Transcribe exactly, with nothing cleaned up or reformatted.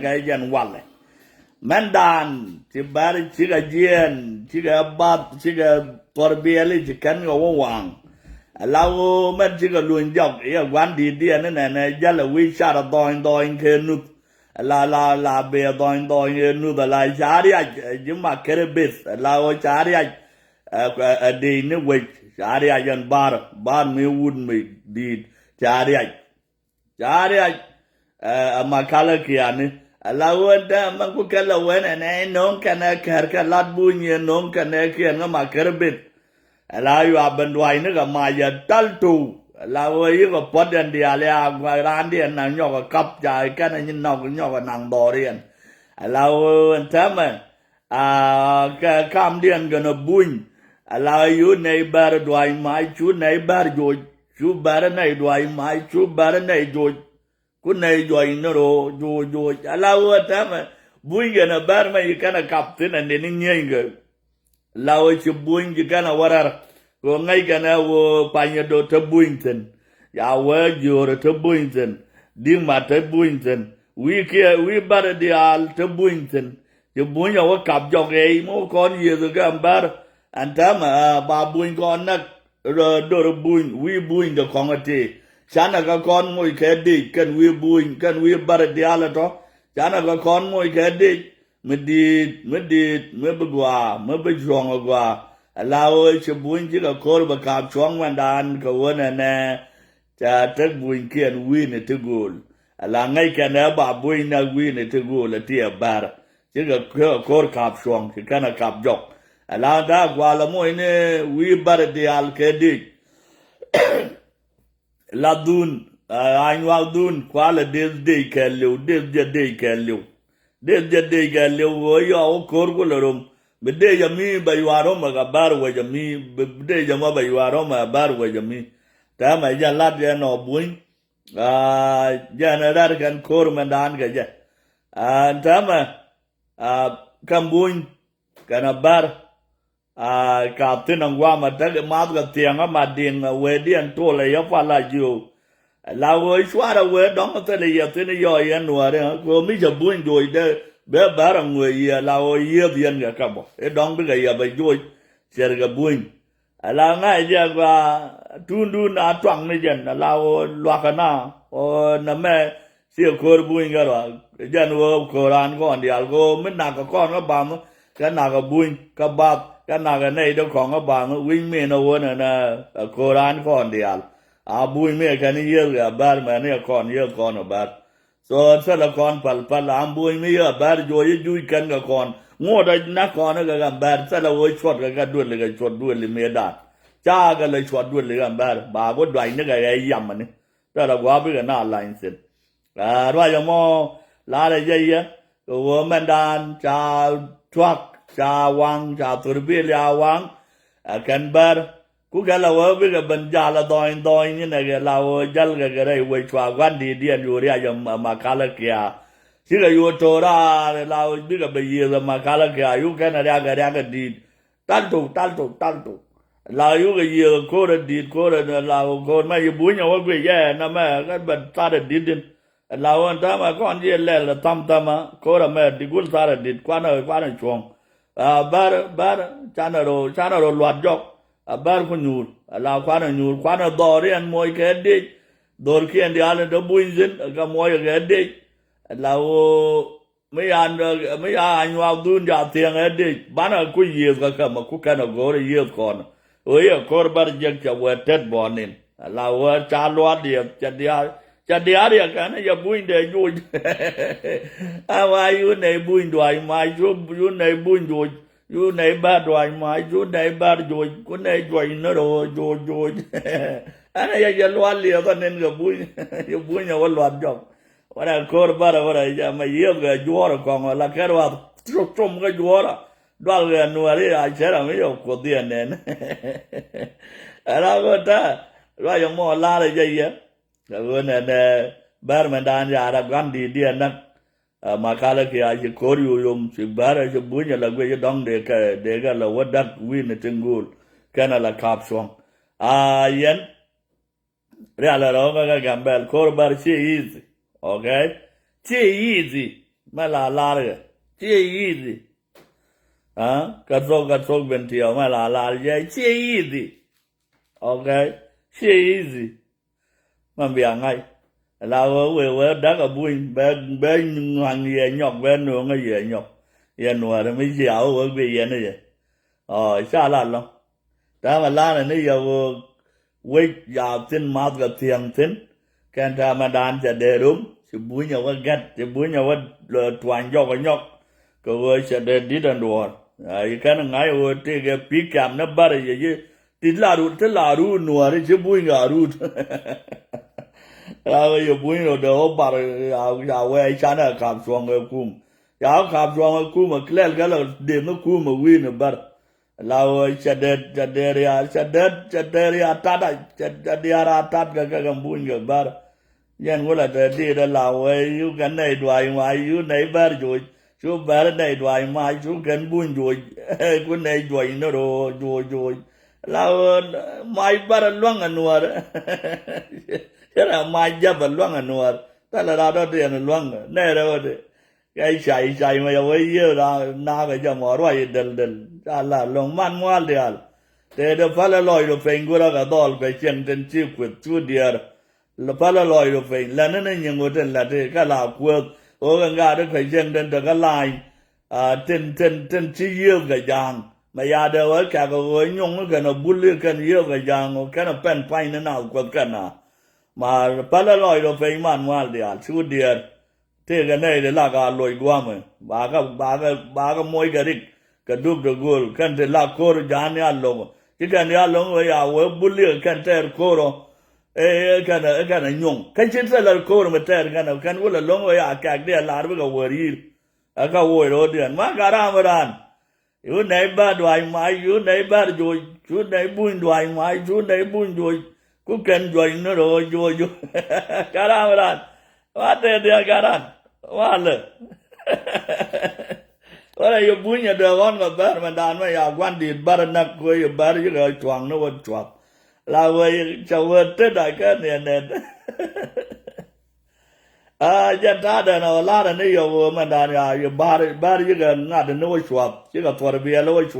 kɛ jɛn walɛ. Mɛn dan ci bɛr cikɛ jiɛn cikɛ bath cikɛ thɔr biɛli ci kɛn kɛ wä waŋ. Ala ɣöö mɛn cikɛ luny jɔk iɛ gua̱n di̱i̱t diɛn ni nɛnɛ jälɛ wi̱i̱ car dhɔny dhɔny kɛ nuth. Ala la la bɛ dhɔny dhɔny kɛ nuth ala ca riac ji̱ ma kɛrɛ beth ala ɣöö ca riac. Ɛ dec ni wec ca riac ɛn bar bar mi wut mi di̱i̱t ca riac. Ca riac ɛ ma kalä kiani. Ala ɣöö ɛn täämɛ ku kɛ lɛ wen ɛn ɛ no̱o̱ŋ kɛn ɛ kɛr kɛ lat buny yɛ no̱o̱ŋ kɛn ɛ kiɛn ŋä ma kɛrɛ beth. Ala yua ben dua̱cni kɛ mac ɛ tal to̱w. Ala ɣöö yikɛ puɔ̱t ɛn diaal ya gua̱c raandiɛn na nyɔk ɛ kap ca kɛn ɛ nyi nɔk nyɔk ɛ naŋ dhɔriɛn. Ala ɣöö ɛn täämɛ a kɛ kamdiɛn gɛn ɛ buny. Ala yu nɛy bär dua̱c mac cu nɛy bär joc cu bär nɛy dua̱c mac cu bär nɛy joc. Ku nɛy juɔc ni ro̱o̱ joc joc ala ɣöö täämɛ buny gɛn ɛ bär mɛ yi kɛn ɛ kap thi̱n ɛ nini ŋi̱eeny gɛ. La ɣöö ci buny ci kɛn ɛ wä rɛr kɛ ɣöö ŋäc kɛn ɛ ɣöö panyɛ do̱r te buny thi̱n. Ya wee jiöörä te buny thi̱n. Di̱ŋ mat te buny thi̱n wi̱i̱ kiɛ wi̱i̱ bärɛ diaal te buny thi̱n. Ci buny a wä kap jɔk ɣɛy mi wä kɔn yiëth kɛ ɛn bär. Ɛn täämɛ ba buny kɔn näk. Rɔ dor buny wi̱i̱ buny de kɔŋ a tëë. Canɛ kɛ kɔn moc kɛ dec kɛn wi̱i̱ buny kɛn wi̱i̱ bär diaal a tɔ. Canɛ kɛ kɔn moc kɛ dec mi di̱i̱t mi di̱i̱t mi bi gua̱a̱ mi bi cuɔ̱ŋ a gua̱a̱. Ala ɣöö ci buny cikɛ ko̱r bi kaap cuɔ̱ŋ mɛndan kɛ ɣöö nɛnɛ. Ca tek bunykiɛn wi̱i̱ni ti gööl. Ala ŋäc kɛn ɛ ba buny nɛ wi̱i̱ni ti gööl a ti ɛ bär. Cikɛ ko̱r kaap cuɔ̱ŋ ci kɛn a kap jɔk. Ala da̱a̱ kualɛ moc ni wi̱i̱ bär diaal kɛ dec. La dhun a nyuak dhun kualɛ dec dec kɛ liw dec jɛ dec kɛ liw. Dec jɛ dec kɛ liw ɣöö yɔw ko̱r kulɛ rom. Bi dec ami bɛ yuaar rom ɛ kɛ bär wec ami bi dec ama bɛ yuaar rom ɛ bär wec ami. Tɛmɛ jɛ lat jɛ nɔ buny. Jɛn rɛr kɛn ko̱r mɛn daan kɛ jɛ. Tɛmɛ kɛn buny kɛn a bär. Ka thin a guam a tek math kɛ thiɛŋ a ma diŋ a wee diɛn tol a yɛ pal a jiw. La wee cuarɛ wee dɔŋ thil yɛ thin yɔ yɛ nuɔri kɛ mi cɛ buny joc dee bɛ bär a ŋuee yɛ la wee yieth yɛn kɛ kɛ bɔ i dɔŋ bikɛ yɛ bɛ joc. Ciɛr kɛ buny. Ala ŋa̱c jɛ gua tundun a tuaŋ ni jɛn ala wee luakä na wee nɛ mɛ. Ciɛ ko̱r buny kɛ ruak jɛn wee ko̱r an kɔn diaal kɛ wee mi nak kɛ kɔn kä baŋ kä nak kɛ buny kä bath kä nak kɛ nɛy dee kɔn kä baŋ wi̱ny min a wee nɛ nɛ ko̱r an kɔn diaal. A buny mi kɛn yieth kɛ bär mɛn ni kɔn yieth kɔn bär. So thilɛ kɔn pal pal am buny mi yɛ bär juɔc i̱ juc kɛn kɛ kɔn ŋuɔt a na kɔn kɛ kɛ bär thilɛ wee cuɔt kɛ kɛ duel kɛ cuɔt duel mi dan. Ca kɛ lɛ cuɔt duel kɛ bär ba ku duac ni kɛ kɛ yam ni. Thilɛ gua̱a̱ bikɛ na lany thin. Ruac ɛmɔ larɛ jɛ yɛ kɛ wee mɛn dan ca tuak ca waŋ ca thor bil ya waŋ. Ɛ kɛn bär. Ku kɛ la wee bikɛ ben jal a dhɔny dhɔny ni nɛ kɛ la wee jal kɛ kɛ rɛy wee cua gua̱n di̱i̱t diɛn yo̱o̱ riac a makalä kia. Cikɛ yo̱o̱ to̱o̱r raar la wee bikɛ ben yiëëth a makalä kia yuk kɛn a riak kɛ riak kɛ di̱i̱t. Tal tok tal tok tal tok. La yuk kɛ yiëëth a ko̱r a di̱i̱t ko̱r a la wee ko̱r mɛ yi buny a wee guic yɛ na mɛ kɛ ben thar a di̱t din. La ɣöö ɛn täämɛ kɔn ji̱ lɛl ɛ tham thämä ko̱r ɛmɛ di gul tharɛ dit kuanɛ kuanɛ cuɔ̱ŋ. Bär bär canɛ ro canɛ ro luat jɔk. A bär ku nyuur ala kuanɛ nyuur kuanɛ dhɔriɛn muɔc kɛ dec. Dhorkiɛn diaal in te buny thin kɛ muɔc kɛ dec. La ɣöö mi ya mi ya anyuak dhun ja thiɛŋ ɛ dec banɛ ku yiëëth kɛ kɛ mɛ ku kɛn ɛ go̱o̱r ɛ yiëëth kɔn. Ɣöö yɛ ko̱r bär jiɛk cɛ wee tet bɔɔnin. Ala wee ca luaat diɛth ca diaal ca diaal riɛk ɛn yɛ buny dee juuc. Awa yu nɛy buny duac mac yu nɛy buny juuc yu nɛy bär duac mac yu nɛy bär juuc ku nɛy juɔc ni ro̱o̱ juuc juuc. Ɛn yɛ yɛ luaat liɛth ɔ nin kɛ buny. Yɛ buny ɛ wä luaat jɔk. Wä rɛ ko̱r bär ɛ wä rɛ yɛ mɛ yiëth kɛ juɔ̱ɔ̱r ɛ kɔŋ ɔ la kɛr wath. Cum kɛ juɔ̱ɔ̱r ɔ dual kɛ nuɛɛri a cɛr ɛ mi yɛ kuoth yɛ nɛn. Ɛn a ɣöö ta̱a̱ ruac ɛmɔ la̱rä jɛ yɛ. Kɛ ɣöö nɛnɛ bär mɛn daan yaar a gua̱n di̱i̱t diɛn näk. Ɛ makalä kiɛ a ci ko̱r yo̱o̱ yom ci bär ɛ ci buny ɛ la guic dɔ̱ŋ dee kɛ dee kɛ la wä da̱k wi̱i̱n ɛ tin go̱o̱l. Kɛn ɛ la ka̱p cuɔ̱ŋ a yɛn. Rial ɛ rɔ̱ kä kɛ Gambɛl ko̱r bär ci easy. Okay. Ci easy. Mɛ la lar kɛ ciɛ easy. Kä thok kä thok ben tiɛw mɛ la lar yɛ ciɛ easy. Okay. Ciɛ easy. Mɛ bia ŋa̱c. La wee wee wee da̱k a buny bɛ bɛ ŋua̱n yɛ nyɔk bɛ no̱o̱ŋä yɛ nyɔk. Yɛ nuäärä mi jiaw wee bi yɛn yɛ. Ɔ ca la lɔ. Täämɛ lanɛ ni yɛ wee wec yaap thi̱n math kɛ thiäŋ thi̱n. Kɛn täämɛ daan cɛ dee rom ci bunyɛ wä gɛt ci bunyɛ wä tuany jɔk ɔ nyɔk. Kɛ wee cɛ dee di̱t ɛn duɔ̱ɔ̱r. Yi kɛn ŋa̱c wee tëëkɛ pi̱i̱ kiam ni bärɛ yɛ yi. Ti la rut ti la rut nuɔ̱ɔ̱ri ci buny kɛ a rut. La wee yɛ buny rot dee wä bar ya wee canɛ kap cuɔ̱ŋ kɛ kum. Ya wä kap cuɔ̱ŋ kɛ kum ɛ kilɛl kɛ la dee ni kum ɛ wi̱i̱ ni bär. La wee cɛ dee cɛ dee ria cɛ dee cɛ dee ria tat a cɛ dee ria tat kɛ kɛ kɛ buny kɛ bär. Yɛn wulɛ te diit ala wee yu kɛn nɛy duay ma yu nɛy bär joc. Cu bär nɛy duay ma cu kɛn buny joc. Ku nɛy juɔc ni ro̱o̱ joc joc. La wee mac bär luäŋ anuɔr. Cɛ rɛ mac jap aluäŋ anuɔr. Thilɛ rat dɔ̱diɛn aluäŋ nɛy rɛ wä de. Kɛ cay cay mɛ yɛ wee yiëë naakɛ jɛ mɔ ruac i̱ del del. Ca la lo̱ŋ man mual diaal. Tëë de pälɛ lɔcdu peny gurä kɛ dhɔl kɛ cieŋ tin ci kueth cu diɛɛr. Pälɛ lɔcdu peny lɛn ni ni nyiŋ wä tin lät i̱ kɛ la kueth. Ɣöö kɛ ŋa̱t i̱ kɛ cieŋ tin te kä lany. Tin tin tin ci yiëëth kɛ ja̱a̱ŋ mɛ ya̱ dee wä kɛ̈k ɣöö nyuŋ i̱ kɛn a bul i̱ kɛn yiëëth kɛ ja̱a̱ŋ ɣöö kɛn a pɛn pa̱ny ni naath kueth kɛn a. Ma pälɛ lɔcdu peny man mual diaal cu diɛɛr. Tëëkɛ nɛy ti lak a loc gua̱a̱mɛ bakä bakä bakä moc kɛ rik kɛ dup ti gööl kɛn ti lak ko̱r ja̱a̱n ni a lo̱ŋ. Ci kɛn ti a lo̱ŋ wee ya wee bul liɛk kɛn tɛɛr ko̱r ɔ. Ee kɛn ɛ kɛn ɛ nyuŋ kä ci thilɛ ko̱r mi tɛɛr kɛn ɛ kɛn wulɛ lo̱ŋ wee ya kɛk ti a lar bikɛ wär yi̱r. Ɛ kä woc ro̱o̱diɛn ma ka ram raan. Cu nɛy bär duac mac, cu nɛy bär joc, cu nɛy buny duac mac, cu nɛy buny joc. Ku kɛn juɔc ni ro̱o̱ joc. Karam ran. Wa tɛth diaal karam. Wa lɛ. Wala yɛ buny ɛ dee ɣɔn kɛ bär mɛ dan mɛ ya guan diit bär näk kuɛ yɛ bär yikɛ cuaŋ ni wä cuath. La wee cɛ wee tet a kɛ niɛ nɛt. A jɛn ta̱a̱dɛn ɔ la̱rä ni yɛ wee mɛn da̱a̱n ya yɛ ba̱r ba̱r yikɛ ŋa̱t ni wä cuath cikɛ thuɔr biɛl wä cuath.